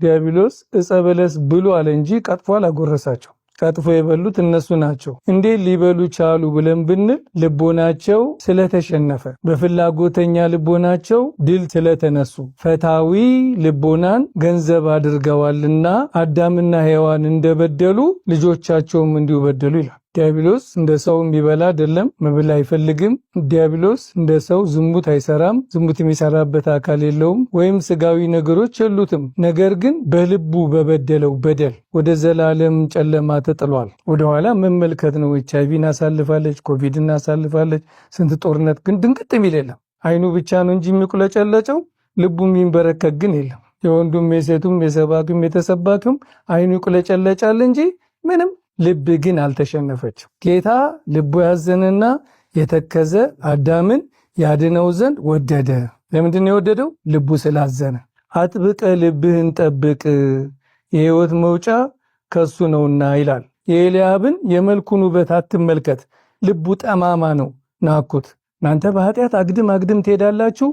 ዲያብሎስ ዕፀ በለስ ብሉ አለ እንጂ ቀጥፎ አላጎረሳቸው። ቀጥፎ የበሉት እነሱ ናቸው። እንዴት ሊበሉ ቻሉ ብለን ብንል ልቦናቸው ስለተሸነፈ፣ በፍላጎተኛ ልቦናቸው ድል ስለተነሱ፣ ፈታዊ ልቦናን ገንዘብ አድርገዋልና አዳምና ሔዋን እንደበደሉ ልጆቻቸውም እንዲሁ በደሉ ይላል። ዲያብሎስ እንደ ሰው የሚበላ አይደለም፣ መብል አይፈልግም። ዲያብሎስ እንደ ሰው ዝሙት አይሰራም፣ ዝሙት የሚሰራበት አካል የለውም፣ ወይም ስጋዊ ነገሮች የሉትም። ነገር ግን በልቡ በበደለው በደል ወደ ዘላለም ጨለማ ተጥሏል። ወደኋላ መመልከት ነው። ኤችአይቪን አሳልፋለች፣ ኮቪድን አሳልፋለች፣ ስንት ጦርነት፣ ግን ድንቅጥ የሚል የለም። አይኑ ብቻ ነው እንጂ የሚቁለጨለጨው ልቡ የሚንበረከክ ግን የለም። የወንዱም የሴቱም የሰባኪም የተሰባኪም አይኑ ይቁለጨለጫል እንጂ ምንም ልብ ግን አልተሸነፈችም። ጌታ ልቡ ያዘነና የተከዘ አዳምን ያድነው ዘንድ ወደደ። ለምንድን ነው የወደደው? ልቡ ስላዘነ። አጥብቀ ልብህን ጠብቅ የህይወት መውጫ ከሱ ነውና ይላል። የኤልያብን የመልኩን ውበት አትመልከት፣ ልቡ ጠማማ ነው ናኩት። እናንተ በኃጢአት አግድም አግድም ትሄዳላችሁ፣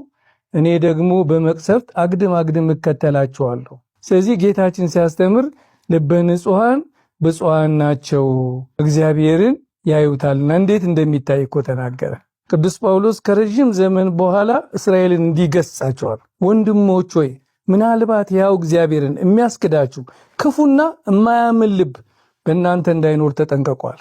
እኔ ደግሞ በመቅሰፍት አግድም አግድም እከተላችኋለሁ። ስለዚህ ጌታችን ሲያስተምር ልበ ንጹሐን ብፁዓን ናቸው እግዚአብሔርን ያዩታልና እንዴት እንደሚታይ እኮ ተናገረ። ቅዱስ ጳውሎስ ከረዥም ዘመን በኋላ እስራኤልን እንዲገስጻቸዋል። ወንድሞች ሆይ፣ ምናልባት ያው እግዚአብሔርን የሚያስክዳችሁ ክፉና የማያምን ልብ በእናንተ እንዳይኖር ተጠንቀቋል።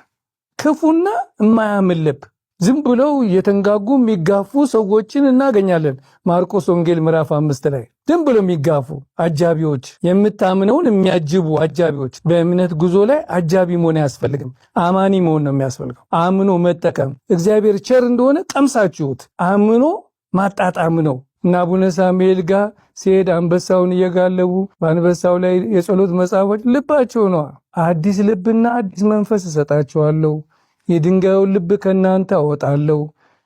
ክፉና የማያምን ልብ፣ ዝም ብለው እየተንጋጉ የሚጋፉ ሰዎችን እናገኛለን። ማርቆስ ወንጌል ምዕራፍ 5 ላይ ዝም ብለው የሚጋፉ አጃቢዎች፣ የምታምነውን የሚያጅቡ አጃቢዎች። በእምነት ጉዞ ላይ አጃቢ መሆን አያስፈልግም። አማኒ መሆን ነው የሚያስፈልገው። አምኖ መጠቀም፣ እግዚአብሔር ቸር እንደሆነ ቀምሳችሁት አምኖ ማጣጣም ነው። እና አቡነ ሳሙኤል ጋር ሲሄድ አንበሳውን እየጋለቡ በአንበሳው ላይ የጸሎት መጽሐፎች ልባቸው ነዋ። አዲስ ልብና አዲስ መንፈስ እሰጣችኋለሁ፣ የድንጋዩን ልብ ከእናንተ አወጣለሁ፣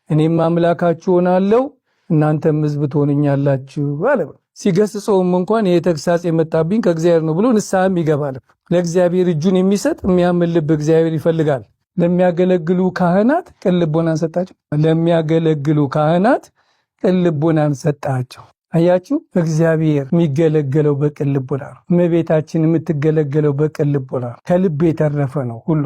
እኔም አምላካችሁ ሆናለሁ፣ እናንተም ሕዝብ ትሆኑኛላችሁ አለ። ሲገስጸውም እንኳን ይሄ ተግሳጽ የመጣብኝ ከእግዚአብሔር ነው ብሎ ንስሐም ይገባል። ለእግዚአብሔር እጁን የሚሰጥ የሚያምን ልብ እግዚአብሔር ይፈልጋል። ለሚያገለግሉ ካህናት ቅን ልቦናን ሰጣቸው። ለሚያገለግሉ ካህናት ቅን ልቦናን ሰጣቸው። አያችሁ፣ እግዚአብሔር የሚገለገለው በቅን ልቦና ነው። እመቤታችን የምትገለገለው በቅን ልቦና ነው። ከልብ የተረፈ ነው ሁሉ።